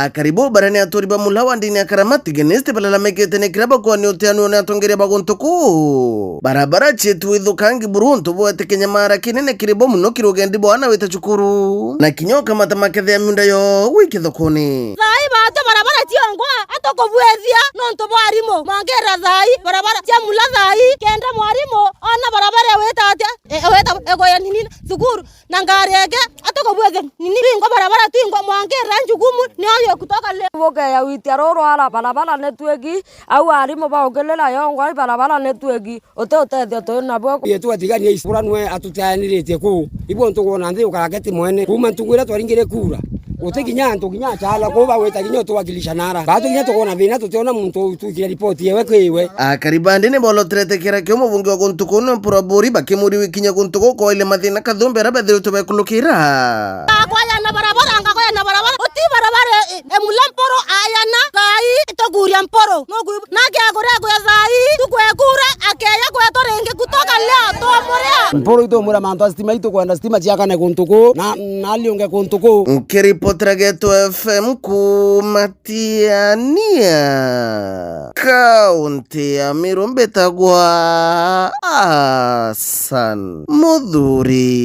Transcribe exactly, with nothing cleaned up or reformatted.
Akari bo baria ni aturi ba mula wa ndini ya Karamati Genist balalamikite ni kiria bakwona ni uteanu ni atongeria ba guntu kuu. Barabara cietu ithukangi buru untu bwete kinyamara kinene kiri bo muno kiri ugendi bwa ana wita cukuru. Na kinya ukamata makethea miunda yo gwi kithokoni. Thaai baatwe barabara ciongwa, atukubwithia nontu bwa arimu. Mwangirira thaai barabara cia mula thaai, kenda mwarimu ona barabara ewita atia? E, ewita egoya nini cukuru. Na ngari eke, atukubwithia nini, twingwa barabara, twingwa mwangirira njugumu, nio yo kutoka leo. Bukeya witia ruru ara barabara ni twigi, au arimu baukirira yongwa barabara ni twigi. Uti utethio twi nabwo. Yetu atigania ici, uranwe atutaanirite kuu. Ibu ntu kwona nthi ukarageti mwene. Kuuma ntuku iria twaringire kura, guti kinya antu kinya achala kuu bagwita kinya utuwakilisha nara. Batu kinya tukwona thina, tutiona muntu utwikire ripoti yewe kwiwe. Akari bandi ni boloterete kiara kio mubunge wa guntu kuu ni Mpuraburi bakimuri wikinya guntu guu kwaile mathina kathumbi aria bethiritwe bekulukira. Akwaya na barabara, ngakwaya na barabara. Uti barabara, e, e, mula Mpuru ayana, thaai, itukuria Mpuru. Nuku Nake akuria kuya thaai, tukwekura, akeya kwetu ringi kutoka leo, tumuria. Mpuru itumwira mantu a stima, itukwenda stima ciakane guntu kuu, na, na aliunge guntu kuu. Nkiripotera Geto F M kuuma Tiania, kaunti ya Meru, mbitagwa Hassan Muthuri.